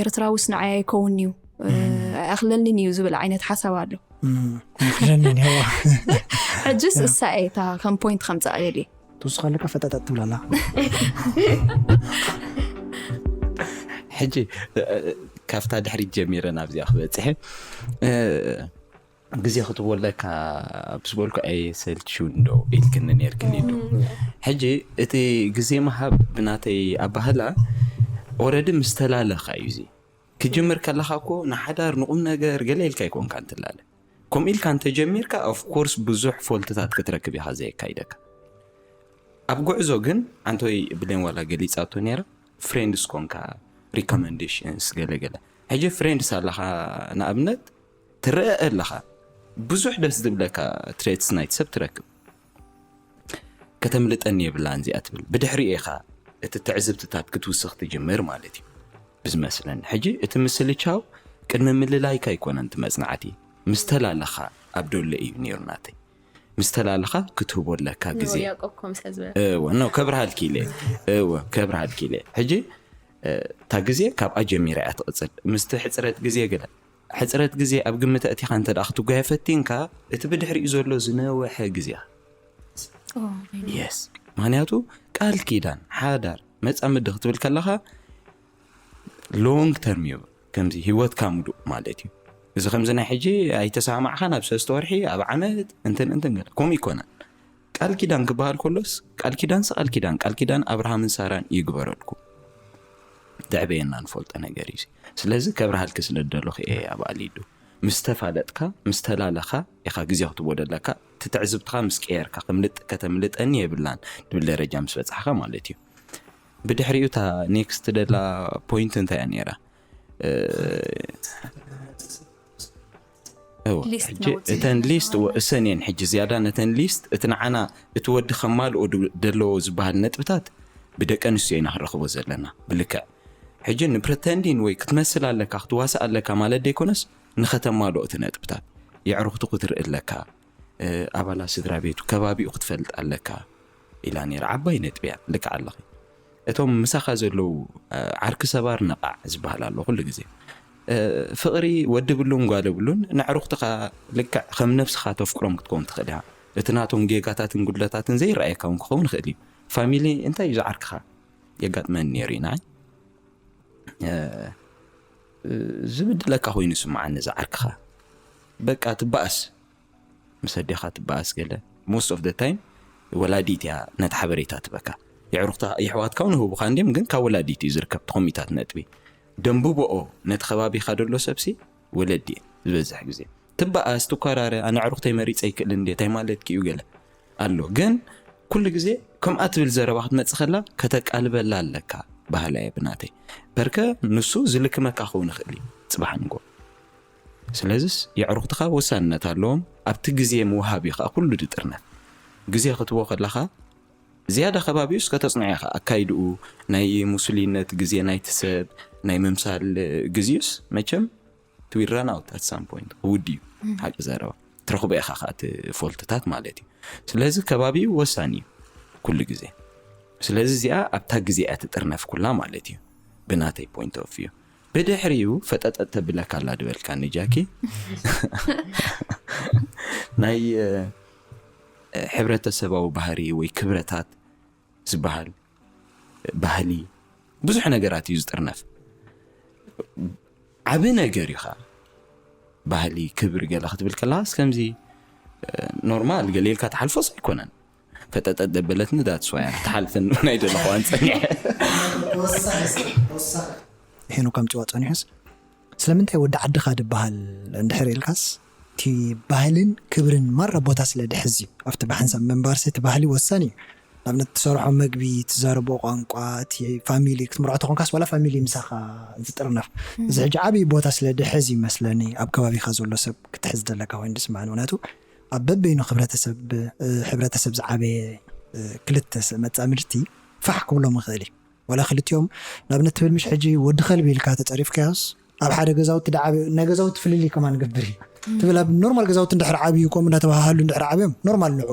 ኤርትራውስ ንዓይ ኣይከውን እዩ እ፣ ኣይኣኽለልን እዩ ዝብል ዓይነት ሓሳብ ኣሎ ክለኒ ዋ ሕጅስ እሳ እየ እታ ከም ፖይንት ከምፃእ ደልየ ትውስኸልካ ፈጠጠጥ ትብላላ ሕጂ እ፣ ካብታ ድሕሪት ጀሚረ ናብዚኣ ክበፅሐ እ፣ ግዜ ክትቦለካ ምስ በልኩ ኣይሰልችውን ዶ ኢልክኒ ነርክኒ ዶ ሕጂ እቲ ግዜ ምሃብ ብናተይ ኣባህላ ኦረዲ ምስ ተላለኻ እዩ እዚ ክጅምር ከለኻ እኮ ንሓዳር ንቁም ነገር ገለ ኢልካ ኣይኮንካ እንትላለ ከምኡ ኢልካ እንተጀሚርካ ኦፍኮርስ ብዙሕ ፎልትታት ክትረክብ ኢኻ ዘየካይደካ ኣብ ጉዕዞ ግን ኣንቶይ ብሌን ዋላ ገሊፃቶ ነይራ ፍሬንድስ ኮንካ ሪኮመንዴሽንስ ገለገለ ሕጂ ፍሬንድስ ኣለኻ ንኣብነት ትረአ ኣለኻ ብዙሕ ደስ ዝብለካ ትሬትስ ናይቲ ሰብ ትረክብ ከተምልጠኒ የብላን እዚኣ ትብል ብድሕሪኡ ኢኻ እቲ ትዕዝብትታት ክትውስኽ ትጅምር ማለት እዩ ብዝመስለኒ ሕጂ እቲ ምስልቻው ቅድሚ ምልላይካ ኣይኮነን እቲ መፅናዕቲ ምስ ተላለኻ ኣብ ዶሎ እዩ ነይሩ ናተይ ምስ ተላለኻ ክትህቦ ኣለካ ግዜ ያቆብ ኮምሰ ዝበ እወ ኖ ከብርሃልኪ ኢለ እወ ከብርሃልኪ ኢለ ሕጂ እታ ግዜ ካብኣ ጀሚራ እያ ትቕፅል ምስቲ ሕፅረት ግዜ ገለ ሕፅረት ግዜ ኣብ ግምት ኣእቲኻ እንተ ደኣ ክትጓየ ፈቲንካ እቲ ብድሕሪኡ ዘሎ ዝነውሐ ግዜ የስ ምክንያቱ ቃል ኪዳን ሓዳር መፃምዲ ክትብል ከለኻ ሎንግ ተርም እዩ ከምዚ ህይወትካ ሙሉእ ማለት እዩ እዚ ከምዚ ናይ ሕጂ ኣይተሰማማዕኻን ኣብ ሰለስተ ወርሒ ኣብ ዓመት እንትን እንትን ገለ ከምኡ ይኮነን ቃል ኪዳን ክበሃል ከሎስ ቃል ኪዳንስ ቃል ኪዳን ቃል ኪዳን ኣብርሃምን ሳራን ይግበረልኩም ዘዕበየና ንፈልጦ ነገር እዩ ስለዚ ከብርሃልኪ ስለ ዝደለኹ እየ ኣብ ኣሊዱ ምስ ተፋለጥካ ምስ ተላለኻ ኢኻ ግዜ ክትቦ ደለካ እቲ ትዕዝብትኻ ምስ ቀየርካ ከምልጥ ከተምልጠኒ የብላን ትብል ደረጃ ምስ በፃሕኻ ማለት እዩ ብድሕሪኡ እታ ኔክስት ደላ ፖይንት እንታይ እያ ነይራ እተን ሊስት እሰን እየን ሕጂ ዝያዳ ነተን ሊስት እቲ ንዓና እቲ ወዲ ከማልኦ ደለዎ ዝበሃል ነጥብታት ብደቂ ኣንስትዮ ኢና ክንረኽቦ ዘለና ብልክዕ ሕጂ ንፕረተንዲን ወይ ክትመስል ኣለካ ክትዋስእ ኣለካ ማለት ደይኮነስ ንኸተማልኦ እቲ ነጥብታት የዕሩኽቱ ክትርኢ ኣለካ ኣባላት ስድራ ቤቱ ከባቢኡ ክትፈልጥ ኣለካ ኢላ ነይራ ዓባይ ነጥቢ እያ ልክዕ ኣለኺ እቶም ምሳኻ ዘለዉ ዓርኪ ሰባር ነቓዕ ዝበሃል ኣሎ ኩሉ ግዜ። ፍቕሪ ወዲ ብሉን ጓል ብሉን ንዕሩኽትኻ ልክዕ ከም ነብስኻ ተፍቅሮም ክትከውን ትኽእል ኢኻ። እቲ ናቶም ጌጋታትን ጉድለታትን ዘይረኣየካ እውን ክኸውን ይኽእል እዩ። ፋሚሊ እንታይ እዩ ዝዓርክኻ የጋጥመኒ ነይሩ ኢና ዝብድለካ ኮይኑ ስምዓኒ ዝዓርክኻ። በቃ ትበኣስ፣ ምስ ኣዴኻ ትበኣስ ገለ። Most of the time ወላዲት እያ ነቲ ሓበሬታ ትበካ። የዕሩኽታ የሕዋትካ እውን ህቡኻ እንድዮም፣ ግን ካብ ወላዲት እዩ ዝርከብ ተኾሚታት ነጥቢ። ደንብቦኦ ነቲ ከባቢኻ ደሎ ሰብሲ ወለዲ እየ ዝበዝሕ ግዜ። ትበኣስ፣ ትኳራረ፣ ኣነ ዕሩኽተይ መሪፀ ይክእል እንዴ፣ እንታይ ማለትኪ እዩ ገለ ኣሎ። ግን ኩሉ ግዜ ከምኣ ትብል ዘረባ ክትመጽእ ከላ ከተቃልበላ ኣለካ ባህላ እየ ብናተይ። በርከ ንሱ ዝልክመካ ክኸውን ይኽእል እዩ ጽባሕ ንጎ። ስለዚስ የዕሩኽትኻ ወሳንነት ኣለዎም። ኣብቲ ግዜ ምውሃብ እዩ ከዓ ኩሉ ድጥርነፍ። ግዜ ክትቦ ከለኻ ዝያዳ ከባቢኡስ ከተጽንዖ ኢኻ። ኣካይድኡ፣ ናይ ሙስሊነት ግዜ ናይቲ ሰብ ናይ ምምሳል ግዜዩስ መቸም ትዊራን ኣውት ኣት ሳም ፖይንት ክውድ እዩ። ሓቂ ዘረባ ትረኽቦ ኢኻ ከዓ እቲ ፎልትታት ማለት እዩ። ስለዚ ከባቢኡ ወሳኒ እዩ ኩሉ ግዜ። ስለዚ እዚኣ ኣብታ ግዜ እያ ትጥርነፍ ኩላ ማለት እዩ ብናተይ ፖይንት ኦፍ ቪው። ብድሕሪኡ ፈጠጠጥ ተብለካ ኣላ ድበልካኒ ጃኪ ናይ ሕብረተሰባዊ ባህሪ ወይ ክብረታት ዝበሃል ባህሊ ብዙሕ ነገራት እዩ ዝጥርነፍ። ዓብ ነገር እዩ ኸዓ ባህሊ ክብሪ ገለ ክትብል ከለኻስ ከምዚ ኖርማል ገለ ኢልካ ትሓልፎስ ኣይኮነን። ፈጠጠጥ ደበለትኒ ዳትስ ዋይ ክትሓልፍን ናይ ደለኹዋን ፀኒሐ። ሄኖክ ኣምፅዋ ፀኒሑስ ስለምንታይ ወዲ ዓድኻ ድበሃል እንድሕር ኢልካስ እቲ ባህልን ክብርን ማራ ቦታ ስለ ድሕዝ እዩ። ኣብቲ ብሓንሳብ ምንባርሲ እቲ ባህሊ ወሳኒ እዩ። ንኣብነት ትሰርሖ መግቢ፣ ትዛረቦ ቋንቋ፣ እቲ ፋሚሊ ክትምርዖ ተኾንካስ ዋላ ፋሚሊ ምሳኻ ዝጥርነፍ እዚ ሕጂ ዓብዪ ቦታ ስለ ድሕዝ ይመስለኒ ኣብ ከባቢኻ ዘሎ ሰብ ክትሕዝ ዘለካ ኮይኑ ዝስምዓኒ። ምክንያቱ ኣብ በበይኑ ሕብረተሰብ ዝዓበየ ክልተ መፃምድቲ ፋሕ ክብሎም ይኽእል እዩ። ዋላ ክልቲኦም ንኣብነት ትብል ምሽ ሕጂ ወዲ ከልቢ ኢልካ ተፀሪፍካዮስ ኣብ ሓደ ገዛውቲ ደዓበ ናይ ገዛውቲ ፍልልይ ከማን ገብር እዩ ትብል ኣብ ኖርማል ገዛውቲ እንድሕር ዓብዩ ከምኡ እንዳተባሃሃሉ እንድሕር ዓብዮም ኖርማል ንዑ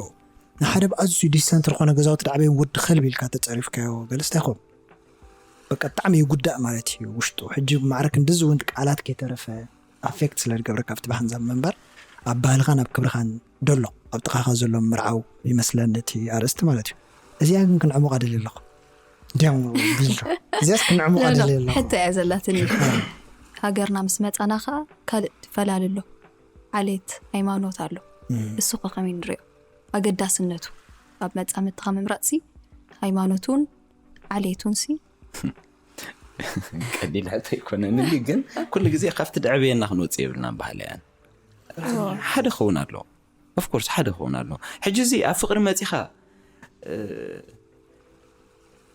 ንሓደ ብኣዝዩ ዲሰንት ዝኾነ ገዛውቲ ደዓበዮም ወዲ ከልቢ ኢልካ ተፀሪፍካዮ ገለስ እንታይ ይኸውን በቃ ብጣዕሚ ይጉዳእ ማለት እዩ ውሽጡ ሕጂ ማዕረ ክንድዚ እውን ቃላት ከይተረፈ ኣፌክት ስለ ዝገብረካ ኣብቲ ብሓንሳብ ምንባር ኣብ ባህልኻን ኣብ ክብርኻን ደሎ ኣብ ጥቓኻ ዘሎ ምርዓው ይመስለኒ እቲ ኣርእስቲ ማለት እዩ። እዚኣ ግን ክንዕሙቓ ደልየ ኣለኹ። ድያም ቢልዶ እዚያስ ክንዕሙቓ ደልየ ኣለኹ። ሕቶ እያ ዘላትኒ። ሃገርና ምስ መፃና ከዓ ካልእ ትፈላለ ኣሎ። ዓሌት፣ ሃይማኖት ኣሎ። እሱ ከ ከመይ ንሪኦ? ኣገዳስነቱ ኣብ መፃምድትኻ ምምራፅሲ ሃይማኖቱን ዓሌቱን ሲ ቀሊል ሕቶ ኣይኮነን። ግን ኩሉ ግዜ ካብቲ ድዕብየና ክንወፅእ የብልናን ባህሊ እያን ሓደ ክኸውን ኣለዎ። ኦፍኮርስ ሓደ ክኸውን ኣለዎ። ሕጂ እዚ ኣብ ፍቅሪ መፂኻ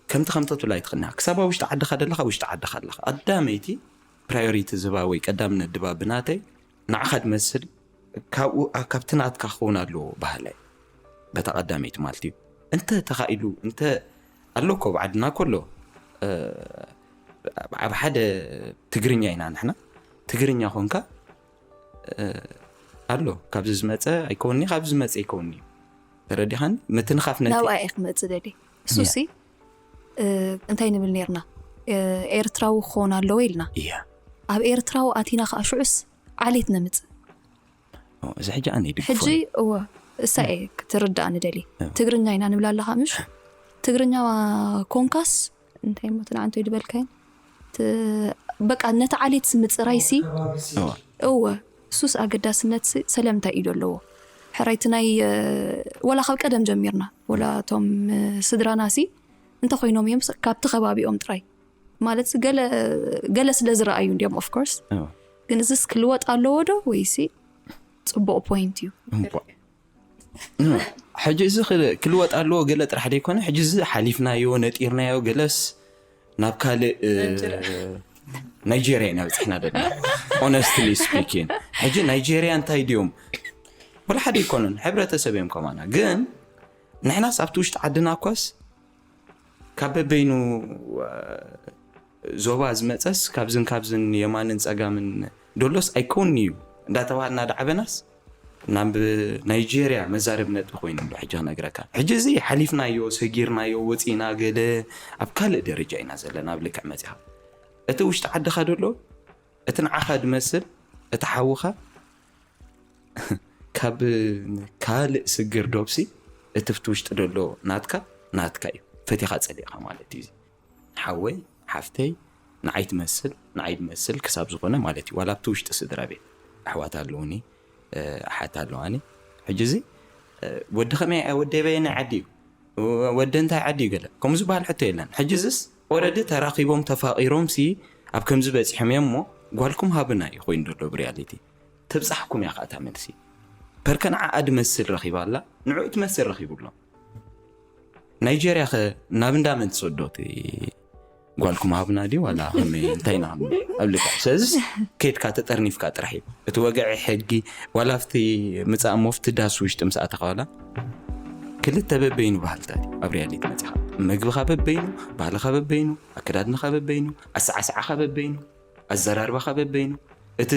ከምቲ ከምተ ትብላ ኣይትኽእልና ክሳብ ኣብ ውሽጢ ዓድኻ ደለኻ ውሽጢ ዓድኻ ኣለኻ ቀዳመይቲ ፕራዮሪቲ ዝባ ወይ ቀዳምነት ድባ ብናተይ ንዓኻ ድመስል ካብኡ ካብቲ ናትካ ክኸውን ኣለዎ ባህላይ በታ ቀዳመይቲ ማለት እዩ። እንተ ተኻኢሉ እንተ ኣሎ እኮ ኣብ ዓድና ከሎ ኣብ ሓደ ትግርኛ ኢና ንሕና ትግርኛ ኮንካ ኣሎ ካብዚ ዝመፀ ኣይከውኒ ካብዚ ዝመፀ ይከውኒ እዩ ተረዲኻኒ ምትንኻፍ ነቲ ናብኣ እየ ክመፅእ ደሊ እሱሲ እንታይ ንብል ነርና ኤርትራዊ ክኾን ኣለዎ ኢልና እያ ኣብ ኤርትራዊ ኣቲና ከዓ ሽዑስ ዓሌት ነምፅእ እዚ ሕጂ ኣነ ይድግፎ ሕጂ እወ እሳ እየ ክትርዳእ ንደሊ ትግርኛ ኢና ንብል ኣለኻ ምሽ ትግርኛ ኮንካስ እንታይ ሞ ትንዓንቶ ይድበልካይን በቃ ነቲ ዓሌት ምፅራይሲ እወ እሱስ ኣገዳስነት ሰለምታይ ኢዶ ኣለዎ ሕራይቲ ናይ ወላ ካብ ቀደም ጀሚርና ወላ እቶም ስድራና ሲ እንተኮይኖም እዮም ካብቲ ከባቢኦም ጥራይ ማለት ገለ ስለ ዝረኣዩ እንዲዮም ኦፍኮርስ ግን እዚስ ክልወጥ ኣለዎ ዶ ወይሲ ፅቡቅ ፖይንት እዩ ሕጂ እዚ ክልወጥ ኣለዎ ገለ ጥራሕ ዘይኮነ ሕጂ እዚ ሓሊፍናዮ ነጢርናዮ ገለስ ናብ ካልእ ናይጀርያ ኢና በፅሕና ደለና honestly speaking ሕጂ ናይጀርያ እንታይ ድዮም ወላ ሓደ ኣይኮኑን ሕብረተሰብ እዮም ከማና ግን ንሕናስ ኣብቲ ውሽጢ ዓድና እኳስ ካብ በበይኑ ዞባ ዝመፀስ ካብዝን ካብዝን የማንን ፀጋምን ዶሎስ ኣይኮን እዩ እንዳተባሃልና ዳዓበናስ ናብ ናይጄርያ መዛረብ ነጥቢ ኮይኑ ኣሎ። ሕጂ ክነግረካ፣ ሕጂ እዚ ሓሊፍናዮ፣ ሰጊርናዮ፣ ወፂና፣ ገለ ኣብ ካልእ ደረጃ ኢና ዘለና። ኣብ ልክዕ መፂኻ እቲ ውሽጢ ዓድኻ ደሎ፣ እቲ ንዓኻ ድመስል፣ እቲ ሓውኻ ካብ ካልእ ስግር ዶብሲ፣ እቲ ብቲ ውሽጢ ደሎ ናትካ፣ ናትካ እዩ። ፈቲኻ ጸሊእኻ ማለት እዩ። እዚ ሓወይ፣ ሓፍተይ፣ ንዓይ ትመስል፣ ንዓይ ድመስል ክሳብ ዝኾነ ማለት እዩ። ዋላ ኣብቲ ውሽጢ ስድራ ቤት ኣሕዋት ኣለውኒ፣ ኣሓት ኣለዋኒ። ሕጂ እዚ ወዲ ከመይ፣ ወዲ በየናይ ዓዲ እዩ፣ ወዲ እንታይ ዓዲ እዩ፣ ገለ ከምኡ ዝበሃል ሕቶ የለን። ሕጂ እዚስ ኦረዲ ተራኺቦም ተፋቒሮም ሲ ኣብ ከምዚ በፂሖም እዮም እሞ፣ ጓልኩም ሃብና እዩ ኮይኑ ዘሎ ብሪያሊቲ። ትብፃሕኩም እያ ከኣታ መልሲ። ፐርከ ንዓኣ ድመስል ረኺባ ኣላ፣ ንዕኡ ትመስል ረኺቡ ኣሎ። ናይጀርያ ኸ ናብ እንዳ መን ትሰዶ እቲ ጓልኩም ሃብና ድዩ ዋላ ከመይ እንታይ ኢና ክንብል? ኣብ ልክዕ። ስለዚ ከድካ ተጠርኒፍካ ጥራሕ እዩ እቲ ወግዒ ሕጊ። ዋላ ኣብቲ ምጻእ እሞ ኣብቲ ዳስ ውሽጢ ምስ ኣተኻ ዋላ ክልተ በበይኑ ባህልታት እዩ ኣብ ሪያሊቲ መጺኻ። መግብኻ በበይኑ፣ ባህልኻ በበይኑ፣ ኣከዳድንኻ በበይኑ፣ ኣሰዓስዓኻ በበይኑ፣ ኣዘራርባኻ በበይኑ፣ እቲ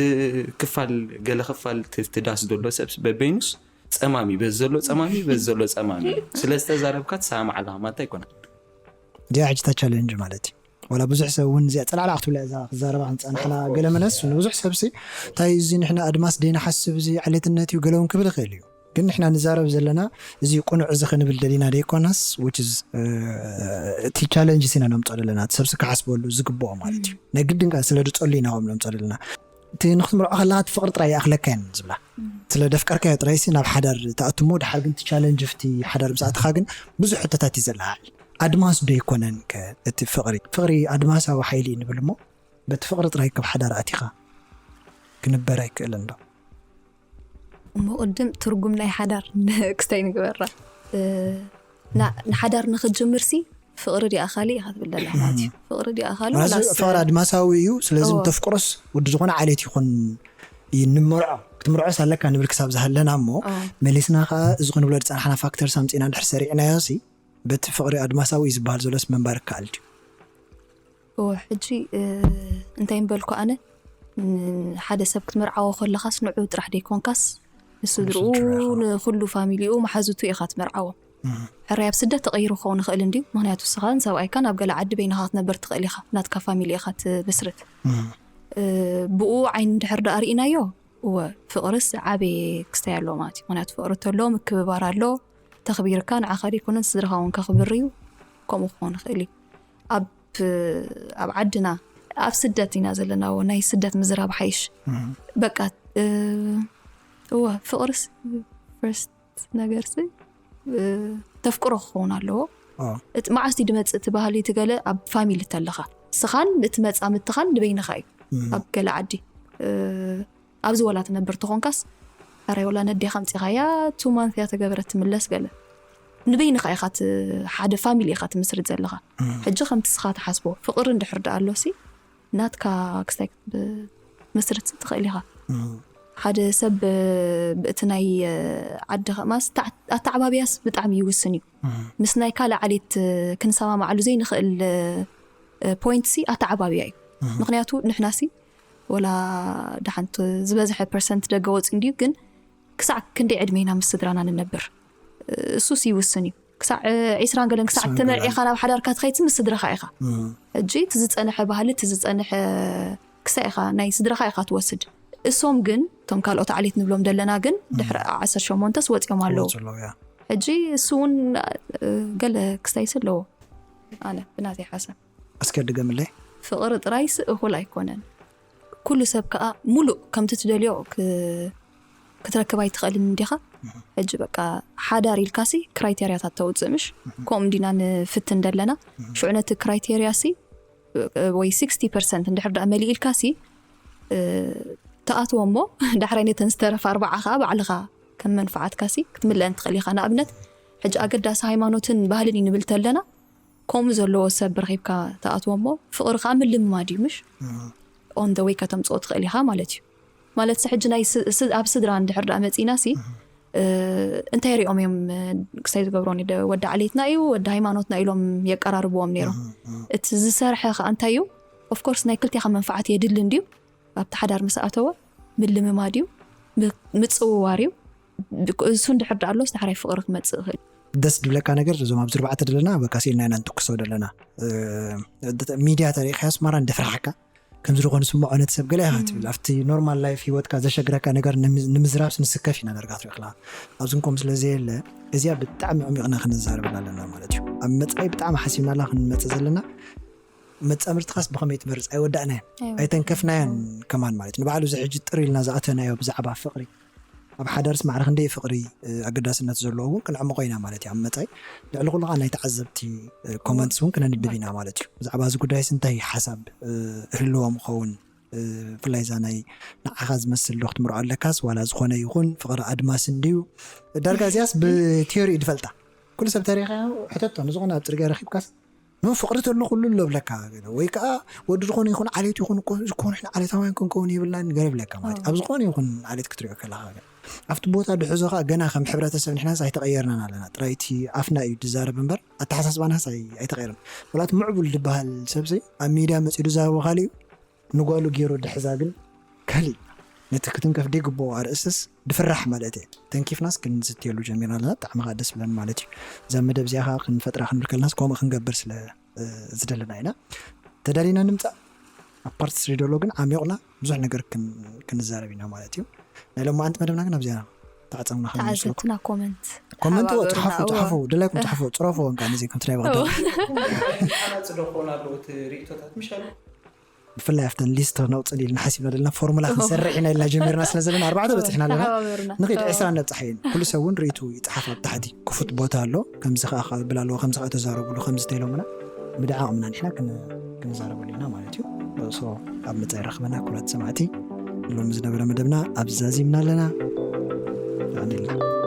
ክፋል ገለ ክፋል እቲ ዳስ ዘሎ ሰብስ በበይኑስ ጸማሚ በዚ ዘሎ ጸማሚ በዚ ዘሎ ጸማሚ ስለ ዝተዛረብካ ትሰማማዕ ኣለኻ ማለት ኣይኮነን። እዚኣ ሕጂ እታ ቻለንጅ ማለት እዩ። ዋላ ብዙሕ ሰብ እውን እዚኣ ጸላዕላዕ ክትብላ እዛ ክዛረባ ክንጸንሓና ገለ መለስ ንብዙሕ ሰብሲ እንታይ እዚ ንሕና ኣድማስ ደይንሓስብ እዚ ዕሌትነት እዩ ገለ እውን ክብል ይኽእል እዩ። ግን ንሕና ንዛረብ ዘለና እዚ ቁኑዕ እዚ ክንብል ደሊና ደይኮናስ which is እቲ ቻለንጅ ሲና ነምጾ ዘለና እቲ ሰብሲ ክሓስበሉ ዝግብኦ ማለት እዩ። ናይ ግድን ከኣ ስለ ድጸሉ ኢና ከም ነምጾ ዘለና እቲ ንክትምርዖ ከለካ እቲ ፍቅሪ ጥራይ ይኣኽለካ እየን ዝብላ ስለ ደፍቀርካዮ ጥራይ ሲ ናብ ሓዳር ተኣትሞ ድሓር ግን እቲ ቻለንጅ ፍቲ ሓዳር ብዛዕትኻ ግን ብዙሕ ሕቶታት እዩ ዘለሃል። ኣድማስ ዶ ይኮነን ከ እቲ ፍቕሪ? ፍቕሪ ኣድማሳዊ ሓይሊ እዩ ንብል እሞ በቲ ፍቕሪ ጥራይ ካብ ሓዳር ኣቲኻ ክንበር ኣይክእልን ዶ? እሞ ቅድም ትርጉም ናይ ሓዳር ክስታይ ንግበራ። ንሓዳር ንክትጅምር ሲ ፍቕሪ ዲኣ ካሊእ ኢኻ ትብል ዘለኻ ማለት እዩ። ፍቕሪ ዲኣ ካሊእ ፍቕሪ ኣድማሳዊ እዩ። ስለዚ እንተፍቅሮስ ወዲ ዝኾነ ዓሌት ይኹን ይንመርዖ ክትምርዖስ ኣለካ ንብል ክሳብ ዝሃለና እሞ መሊስና ከዓ እዚ ክንብሎ ዝፀናሕና ፋክተር ሳምፂና ድሕር ሰሪዕናዮ ሲ በቲ ፍቕሪ ኣድማሳዊ እዩ ዝበሃል ዘሎስ ምንባር ይከኣል ድዩ? እወ ሕጂ እንታይ ምበልኩ ኣነ ሓደ ሰብ ክትምርዓዎ ከለኻስ ንዑ ጥራሕ ደይኮንካስ ንስድርኡ ንኩሉ ፋሚሊኡ መሓዙቱ ኢኻ ትምርዓዎም። ሕራይ ኣብ ስደት ተቐይሩ ክኸውን ይኽእል እንድዩ። ምክንያቱ ንስኻን ሰብኣይካን ኣብ ገለ ዓዲ በይንኻ ክትነብር ትኽእል ኢኻ፣ ናትካ ፋሚሊ ኢኻ ትምስርት። ብኡ ዓይኒ እንድሕር ደኣ ርኢናዮ እወ ፍቕርስ ዓበየ ክስታይ ኣለዎ ማለት እዩ። ምክንያቱ ፍቕሪ እንተሎ ምክብባር ኣሎ፣ ተኽቢርካ ንዓኻ ደይኮነን ስድራኻ እውን ከኽብር እዩ። ከምኡ ክኾን ይኽእል እዩ። ኣብ ኣብ ዓድና ኣብ ስደት ኢና ዘለና፣ እወ ናይ ስደት ምዝራብ ሓይሽ። በቃ እወ ፍቕርስ ፈርስት ነገርሲ ተፍቅሮ ክኸውን ኣለዎ። እቲ መዓስ ድዩ ድመፅእ እቲ ባህሊ እቲ ገለ ኣብ ፋሚሊ ተለኻ ስኻን እቲ መፃምትኻን ንበይንኻ እዩ። ኣብ ገለ ዓዲ ኣብዚ ወላ ትነብር ተኾንካስ ኣራይ ወላ ነዴኻ ኣምፂኻያ ቱ ማንት እያ ተገበረት ትምለስ ገለ ንበይንኻ ኢኻ ሓደ ፋሚሊ ኢኻ ትምስርት ዘለኻ። ሕጂ ከምቲ ስኻ ትሓስቦ ፍቕሪ እንድሕር ደኣ ኣሎሲ ናትካ ክስታይ ክትምስርት ትኽእል ኢኻ። ሓደ ሰብ ብእቲ ናይ ዓዲ ከማስ ኣተዓባብያስ ብጣዕሚ ይውስን እዩ። ምስ ናይ ካልእ ዓሌት ክንሰማማዓሉ ዘይንኽእል ፖይንት ሲ ኣተዓባብያ እዩ። ምክንያቱ ንሕና ሲ ወላ ደሓንቲ ዝበዝሐ ፐርሰንት ደገ ወፂ እንድዩ ግን ክሳዕ ክንደይ ዕድመ ኢና ምስ ስድራና ንነብር እሱስ ይውስን እዩ። ክሳዕ ዒስራን ገለን ክሳዕ ተመርዒኻ ናብ ሓዳርካ ትኸይድ ምስ ስድራኻ ኢኻ። ሕጂ እቲ ዝፀንሐ ባህሊ እቲ ዝፀንሐ ክሳዕ ኢኻ ናይ ስድራኻ ኢኻ ትወስድ። እሶም ግን እቶም ካልኦት ዓሌት ንብሎም ዘለና ግን ድሕሪ ዓሰርተ ሸሞንተስ ወፂኦም ኣለዉ። ሕጂ እሱ እውን ገለ ክስታይስ ኣለዎ። ኣነ ብናተይ ሓሳብ እስከ ድገምለይ። ፍቕሪ ጥራይስ እኹል ኣይኮነን። ኩሉ ሰብ ከዓ ሙሉእ ከምቲ ትደልዮ ክትረክብ ኣይትኽእልን እንዲኻ። ሕጂ በቃ ሓዳር ኢልካሲ ክራይቴርያታት ተውፅእ ምሽ? ከምኡ እንዲና ንፍትን ዘለና። ሽዑ ነቲ ክራይቴርያ ሲ ወይ ስክስቲ ፐርሰንት እንድሕር ደኣ መሊእ ኢልካሲ ትኣትዎ እሞ ዳሕራይ ነተን ዝተረፋ ኣርባዓ ከዓ ባዕልኻ ከም መንፍዓትካሲ ክትምልአን ትኽእል ኢኻ። ንኣብነት ሕጂ ኣገዳሲ ሃይማኖትን ባህልን እዩ ንብል ተለና ከምኡ ዘለዎ ሰብ ረኺብካ ትኣትዎ እሞ ፍቕሪ ከዓ ምልምማድ እዩ ምሽ? ኦን ደ ወይ ከተምፅኦ ትኽእል ኢኻ ማለት እዩ። ማለት ሕጂ ናይ ኣብ ስድራ እንድሕር ደኣ መፂና ሲ እንታይ ሪኦም እዮም ክስታይ ዝገብሮ ወዲ ዓሌትና እዩ ወዲ ሃይማኖትና ኢሎም የቀራርብዎም ነይሮም። እቲ ዝሰርሐ ከዓ እንታይ እዩ? ኦፍኮርስ ናይ ክልቴኻ መንፍዓት የድሊ እንድዩ ኣብቲ ሓዳር ምስ ኣተወ ምልምማድ እዩ፣ ምፅውዋር እዩ። እሱ እንድሕር ደኣ ኣሎስ ዳሕራይ ፍቕሪ ክመጽእ ይኽእል። ደስ ድብለካ ነገር እዞም ኣብዚ ኣርባዕተ ዘለና በቃ ሲልና ኢና ንትኩሶ ዘለና። ሚድያ ተሪኢኻዮ ስማራ እንደፍርሓካ ከምዚ ዝኾነ ስምዖ ነቲ ሰብ ገለ ኢኻ ትብል ኣብቲ ኖርማል ላይፍ ሂወትካ ዘሸግረካ ነገር ንምዝራብ ስንስከፍ ኢና ዳርጋ ትሪኦ ኣለኻ። ኣብዚ እንኮም ስለ ዘየለ እዚኣ ብጣዕሚ ዕሚቕና ክንዛረበላ ኣለና ማለት እዩ። ኣብ መጻኢ ብጣዕሚ ሓሲብናላ ክንመጽእ ዘለና። መጻምርትኻስ ብኸመይ ትመርጽ ኣይወዳእናዮን ኣይተንከፍናዮን ከማን ማለት ንባዕሉ እዚ ሕጂ ጥር ኢልና ዝኣተናዮ ብዛዕባ ፍቕሪ ኣብ ሓዳርስ ማዕረ ክንደይ ፍቕሪ ኣገዳስነት ዘለዎ እውን ክንዕምቆ ኢና ማለት እዩ። ኣብ መጻኢ ልዕሊ ኩሉ ከዓ ናይ ተዓዘብቲ ኮመንትስ እውን ክነንብብ ኢና ማለት እዩ። ብዛዕባ እዚ ጉዳይስ እንታይ ሓሳብ ህልዎም ክኸውን ብፍላይ እዛ ናይ ንዓኻ ዝመስል ዶ ክትምርዖ ኣለካስ ዋላ ዝኾነ ይኹን ፍቕሪ ኣድማስ እንድዩ ዳርጋ እዚያስ ብቲዮሪ እዩ ድፈልጣ ኩሉ ሰብ ተሪኻ ሕተቶ ንዝኾነ ኣብ ፅርግያ ረኪብካስ ኖ ፍቕሪ ተሎ ኩሉ ኣሎ ብለካ ወይ ከዓ ወዲ ዝኾነ ይኹን ዓሌት ይኹን ዝኾነ ዓሌታውያን ክንከውን የብልናን ገለ ብለካ ማለት ኣብ ዝኾነ ይኹን ዓሌት ክትሪኦ ከለካ ኣብቲ ቦታ ድሕዞ ከዓ ገና ከም ሕብረተሰብ ንሕናስ ኣይተቐየርናን ኣለና ጥራይቲ ኣፍና እዩ ድዛረብ እምበር ኣተሓሳስባናስ ኣይተቐየርና። ምላት ምዕቡል ዝበሃል ሰብሲ ኣብ ሚድያ መፂኡ ድዛረቦ ካሊእ ንጓሉ ገይሩ ድሕዛ ግን ካሊእ ነቲ ክትንከፍ ደይግብኦ ኣርእስትስ ድፍራሕ ማለት እየ። ተንኪፍናስ ክንዝትየሉ ጀሚርና ኣለና ብጣዕሚ ከዓ ደስ ብለን ማለት እዩ። እዛ መደብ እዚኣ ከዓ ክንፈጥራ ክንብል ከለናስ ከምኡ ክንገብር ስለ ዝደለና ኢና ተዳሊና ንምፃእ ኣብ ፓርት ስሪ ደሎ ግን ዓሚቑና ብዙሕ ነገር ክንዛረብ ኢና ማለት እዩ። ናይ ሎማዓንቲ መደብና ግን ኣብዚኣ ተዓፀምና ከም ይመስለኩም። ተዓዘብትና ኮመንት ኮመንት ተሓባበሩና፣ ፅሓፉ እዋ። ፅሓፉ ደላይኩም ፅሓፉ ፅረፉ ወንካ ነዚ ከም ትናይ በቐደም ኣናፅዶ ክኾን ኣለዎ እቲ ሪእቶታት ምሽ ኣሎ ብፍላይ ኣብተን ሊስት ነውፅል ኢልና ሓሲብና ዘለና ፎርሙላ ክንሰርሕ ኢና ኢልና ጀሚርና ስለ ዘለና ኣርባዕተ በፂሕና ኣለና። ተሓባበሩና። ንኽድ እዋ። ዕስራ ነብፅሓ እየን ኩሉ ሰብ እውን ርእቱ ይፅሓፍ ኣብ ታሕቲ ክፉት ቦታ ኣሎ ከምዚ ከዓ ብል ኣለዎ ከምዚ ከዓ ተዛረብሉ ከምዚ ተኢሎምና ብድዓቕምና ንሕና ክን- ክንዛረበሉ ኢና ማለት እዩ። ሶ ኣብ መፃኢ ረኽበና ክቡራት ሰማዕቲ ሎም ዝነበረ መደብና ኣብዚ ዛዚምና ኣለና። የቐንየልና።